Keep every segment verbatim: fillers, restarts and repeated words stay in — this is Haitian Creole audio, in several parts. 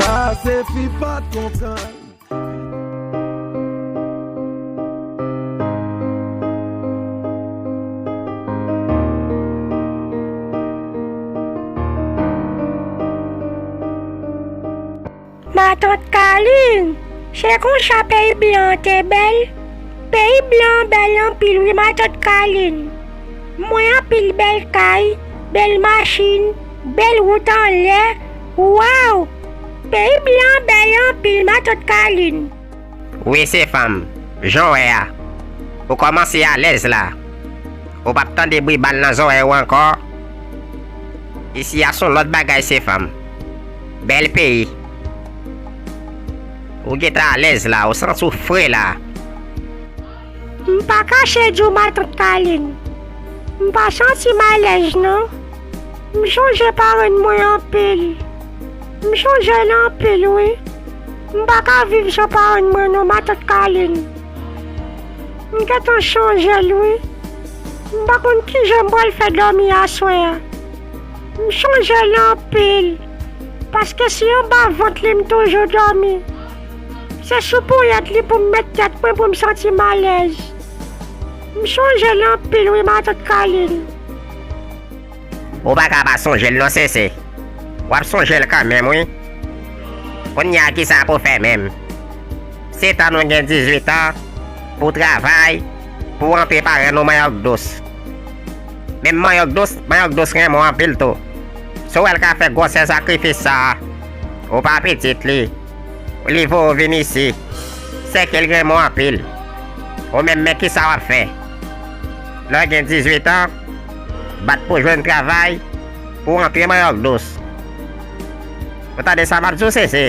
Asefi pa t konprann. Matant Kalin, se konsa peyi blan an te bèl? Peyi blan an bèl anpil wi, matant Kalin. M wè anpil bèl kay, bèl machin, bèl wout anlè. Waw! Peyi blan an bèl anpil, matant Kalin. Wi, se fanm. Jan w wè a. Ou kòmanse alèz la. Ou p ap tande bri bal nan zòrèy ou ankò. Isi a se yon lòt bagay, se fanm. Bèl peyi. Ou gentan alèz la, ou santi w fre la. M pa kache di w, matant Kalin, m pa santi m alèz non. M sonje parenn mwen anpil. M sonje l anpil wi. M pa ka viv san parenn mwen non, matant Kalin. M gentan sonje l wi. M pa konn kijan m pral fè dòmi aswè a. M sonje l anpil. Paske se anba vant li m toujou dòmi. Se sou ponyèt li pou m met tèt mwen pou m santi m alèz. M sonje l anpil wi, matant Kalin. Ou pa ka pa sonje l non, Sese. W ap sonje l kanmenm wi. Kounye a kisa pou w fè menm? Se tan nou gen dizuit an, pou w travay, pou w antre parenn ou manyòk dous. Menm manyòk dous, manyòk dous renmen w anpil tou. Si w wè l ka fè gwosè sakrifis sa a, ou pa pitit li. Li voye w vin isi. Sèke l renmen w anpil. Ou menm men kisa w ap fè? Lè w gen dizuit an, bat pou w jwenn travay, pou w antre manyòk dous. Ou tande sa m ap di w, Sese?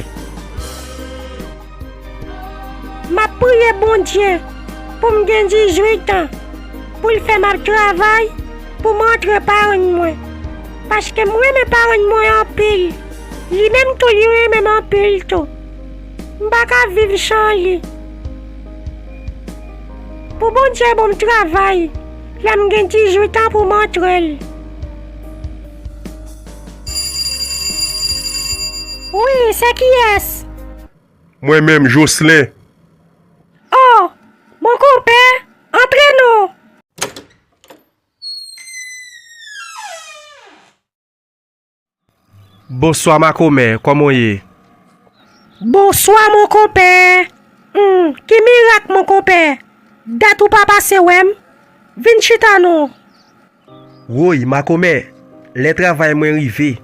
M ap priye Bondye pou m gen dizuit an, pou l fè m ap travay, pou m antre parenn mwen. Paske m renmen parenn mwen anpil. Li menm tou li renmen m anpil tou. M pa ka viv san li. Pou Bondye ban m travay, lè m gen dizuit an pou m antre l. Wi, se kiyès? Mwen menm, Jocelyn. Oh, mon konpè, antre non. Bonswa makomè, kòman w ye? Bonswa mon konpè. Hmm, ki mirak mon konpè? Dat ou pa pase wè m? Vin chita non. Woy, makomè, lè travay mwen rive,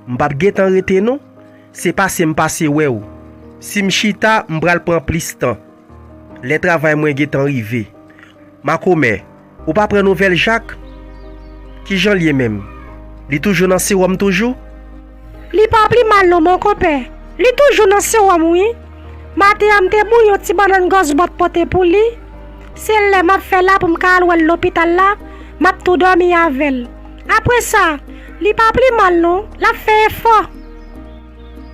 m p ap gentan rete non. Se pase m pase wè w. Si m chita, m pral pran plis tan. Lè travay mwen gentan rive. Makomè, ou pa pran nouvèl Jak? Kijan l ye menm? Li toujou nan sewòm toujou? Li pa pi mal non mon konpè. Li toujou nan sewòm wi. Maten an m te bouyi yon ti bannann gòzbòt pote pou li. Se lè m ap fè la pou m ka al wè l lopital la, m ap tou dòmi avè l. Apre sa, li pa pi mal non, l ap fè efò.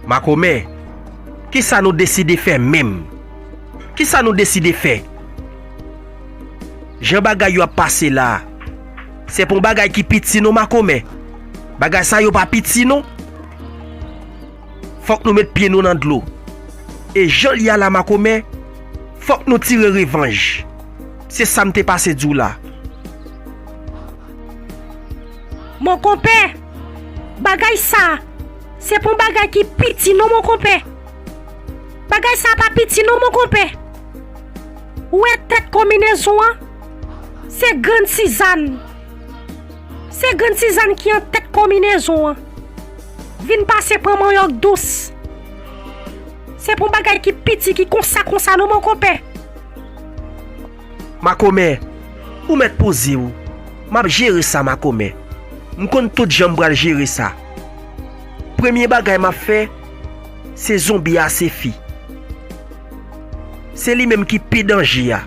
Makomè, kisa nou deside fè menm? Kisa nou deside fè? Jan bagay yo ap pase la a, se pa yon bagay ki piti non makomè. Bagay sa yo pa piti non. Fòk nou met pye nou nan dlo. E jan l ye a la makomè, fòk nou tire revanj. Se sa m te pase di w la. Mon konpè, bagay sa, se pa yon bagay ki piti non mon konpè. Bagay sa pa piti non mon konpè. Ou wè tèt konminezon an? Se grann Sizàn. Se grann Sizàn ki an tèt konminezon an. Vin pase pran manyòk dous. Se pa yon bagay ki piti ki konsa konsa non mon konpè. Makomè, ou mèt poze w. M ap jere sa makomè. M konn tout jan m pral jere sa. Premye bagay m ap fè, se zonbi Asefi. Se li menm ki pi danje a.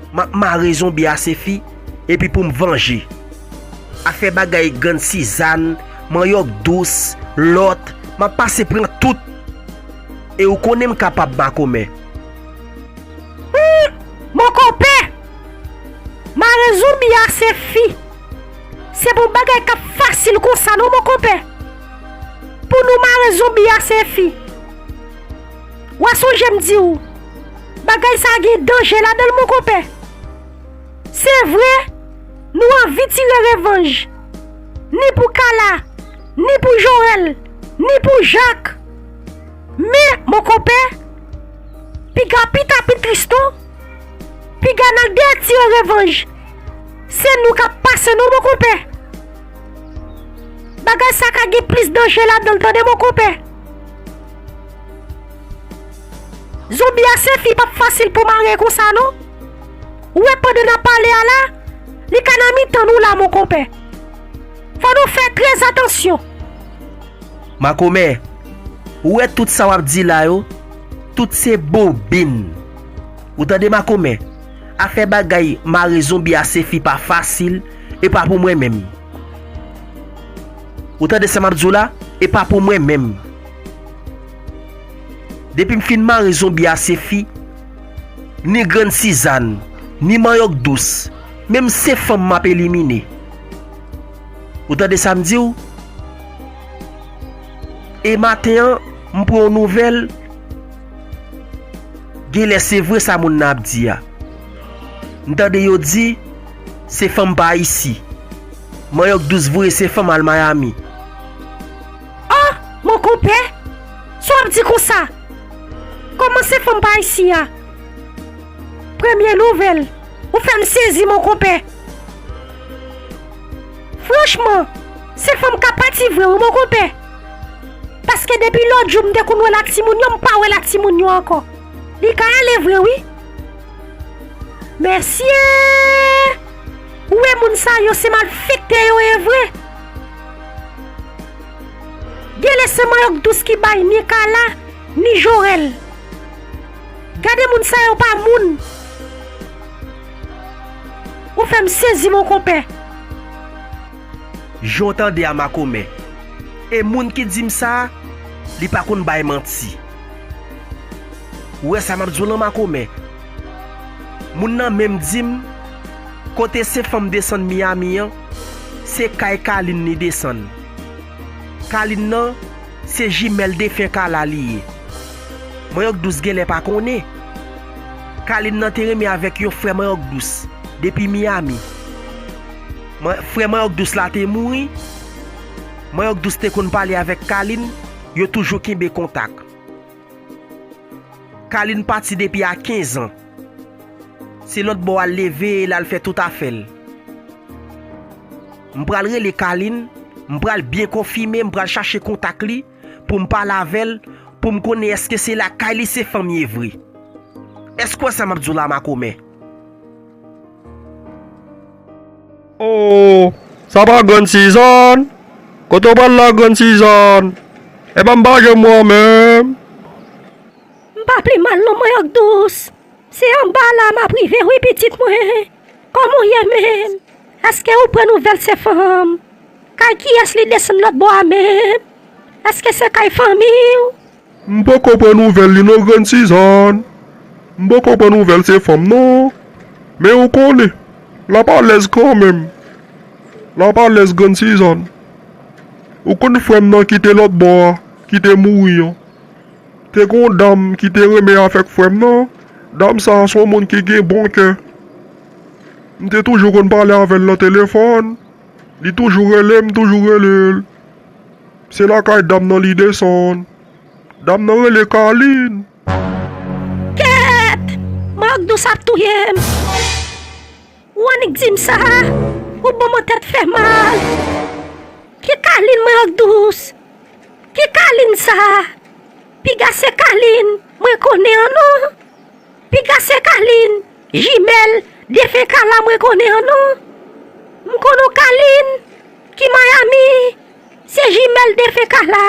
M ap mare zonbi Asefi epi pou m vanje. Afè bagay grann Sizàn, manyòk dous, lòt, m ap pase pran tout. E ou konnen m kapab makomè. Humm, mon konpè! Mare zonbi Asefi. Se pa yon bagay k ap fasil konsa non mon konpè. Pou nou mare zonbi Asefi, W a sonje m di w, bagay sa a gen danje ladan l, mon konpè. Se vre, nou anvi tire revanj, ni pou Kala, ni pou Joel, ni pou Jak. Men, mon konpè, piga pita pi tris non. Piga n al dèyè tire revanj. Se nou k ap pase non, mon konpè. Bagay sa ka gen plis danje ladan l, tande, mon konpè. Zonbi a se fi p ap fasil pou mare konsa non. Ou wè pandan n ap pale a la, li ka nan mitan nou la, mon konpè. Fò nou fè trè atansyon. Makomè, ou wè tout sa w ap di la yo, tout se bobin. Ou tande, Makomè? Afè bagay mare zonbi a se fi pa fasil, e pa pou mwen menm. Ou tande sa m ap di w la? E pa pou mwen menm. Depi m fin mare zonbi a se fi, ni Grann Sizàn, ni Manyòk Dous, menm se fanm m ap elimine. Ou tande sa m di w? E maten an, m pran yon nouvèl. Genlè se vre sa moun nan ap di a. M tande yo di, se fanm pa isi. Manyòk Dous voye se fanm al Miami. Oh, mon konpè, sa w ap di konsa? Kòman se fanm pa isi a? Premye nouvèl, ou fè m sezi, mon konpè. Franchman, se fanm ka pati vre wi, mon konpè. Paske depi lòt jou m te konn wè l ak timoun yo, m pa wè l ak timoun yo ankò. Li ka ale vre wi. Mesye! Ou wè moun sa yo se malfektè yo ye vre. Genlè se Manyòk Dous ki bay ni Kala, ni Joel. Gade moun sa yo pa moun. Ou fè m sezi, mon konpè. Jan w tande a, Makomè. E moun ki di m sa, li pa konn bay manti. Ou wè sa m ap di w lan, Makomè? Moun nan menm di m, kote se fanm desann Miami an, se kay Kalin li desann. Kalin nan, se jimèl defen Kala li ye. Manyòk Dous genlè pa konnen. Kalin nan te renmen avèk yon frè Manyòk Dous depi Miami. Frè Manyòk Dous la te mouri. Manyòk Dous te konn pale avèk Kalin, yo toujou kenbe kontak. Kalin pati depi a kenz an. Se lòt bò a l leve, l al fè tout afè l. M pral rele Kalin, m pral byen konfime, m pral chache kontak li pou m pale avè l, pou m konnen èske se lakay li se fanm ye vre. Èske w wè sa m ap di w la, Makomè? Oh, sa pa Grann Sizàn? Kote w pral la, Grann Sizàn? Epa m pa janm wè w menm. M pa pi mal non, Manyòk Dous. Se anba la m ap rive wi, pitit mwen. Kòman w ye menm? Èske ou pran nouvèl se fanm? Kay kiyès li desann lòt bò a menm? Èske se kay fanmi w? M poko pran nouvèl li non, Grann Sizàn. M poko pran nouvèl se fanm non. Men ou konnen, l ap alèz kanmenm. L ap alèz, Grann Sizàn. Ou konn frè m nan ki te lòt bò a, ki te mouri an? Te gen yon dam ki te renmen avèk frè m nan. Dam sa a se yon moun ki gen bon kè. M te toujou konn pale avè l nan telefòn. Li toujou rele m, toujou rele l. Se lakay dam nan li desann. Dam nan rele Kalin. Kèt! Manyòk Dous ap touye m. Ou annik di m sa? Ou ban mwen tèt fè mal. Ki Kalin, Manyòk Dous? Ki Kalin sa? Piga se Kalin mwen konnen an non. Piga se Kalin, jimèl defen Kala mwen konnen an non. M konn yon Kalin ki Miami, se jimèl defen Kala.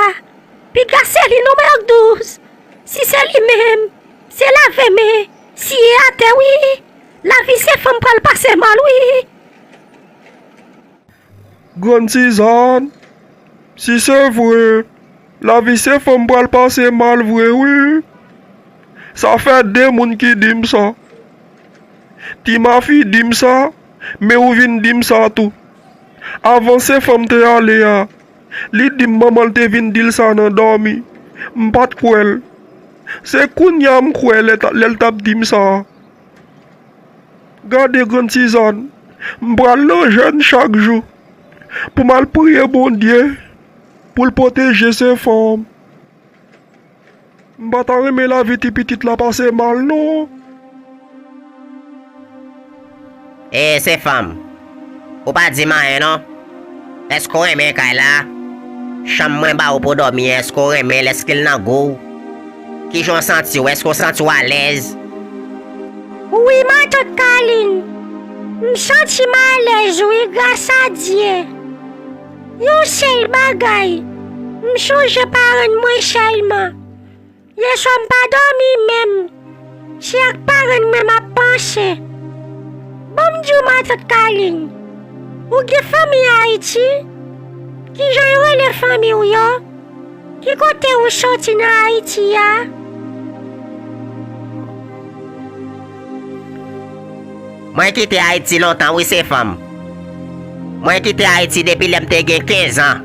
Piga se li non, Manyòk Dous. Si se li menm, se lave men, siye atè wi. Lavi se fanm pral pase mal wi. Grann Sizàn, si se vre, lavi se fanm pral pase mal vre wi. Sa fè de moun ki di m sa. Ti Mafi di m sa, men ou vin di m sa tou. Avan se fanm te ale a, li di m manman l te vin di l sa nan dòmi. M pa t kwè l. Se kounye a m kwè lè ta- lè l t ap di m sa. Gade, Grann Sizàn, m pral nan jèn chak jou pou m al priye Bondye pou l pwoteje se fanm. M pa ta renmen lavi ti pitit la pase mal, non. E se fanm, ou pa di m anyen, non. Èske w renmen kay la? Chanm mwen ba ou pou w dòmi an, èske w renmen l? Èske l nan gou w? Kijan w santi w? Èske w santi w alèz? Wi, matant Kalin. M santi m alèz, wi, gras a Dye. Yon sèl bagay, m sonje paran mwen sèlman. Yèswa m pa dòmi menm. Se ak paran mwen m ap panse. Ban m di w, matant Kalin, ou gen fanmi Ayiti? Kijan yo rele fanmi w yo? Ki kote ou soti nan Ayiti a? Mwen kite Ayiti lontan wi, se fanm. Mwen kite Ayiti depi lè m te gen kenz an.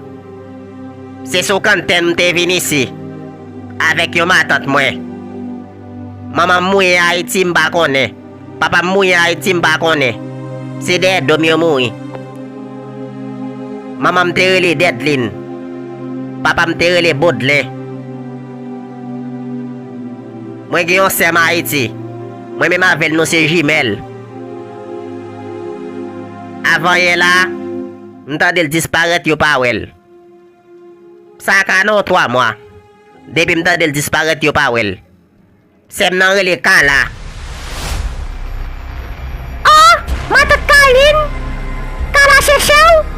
Se sou kanntèn m te vin isi avèk yon matant mwen. Manman m mouri Ayiti, m pa konnen. Papa m mouri Ayiti, m pa konnen. Se dèyè do m yo mouri. Manman m te rele Dèdlin. Papa m te rele Bodlen. Mwen gen yon sè m Ayiti. Mwen menm avè l nou se jimèl. Avanyè la, m tande l disparèt, yo pa wè l. Sa ka nan yon twa mwa. Depi m tande l disparèt, yo pa wè l. Sè m nan rele Kala. Oh, matant Kalin? Kala se sè w?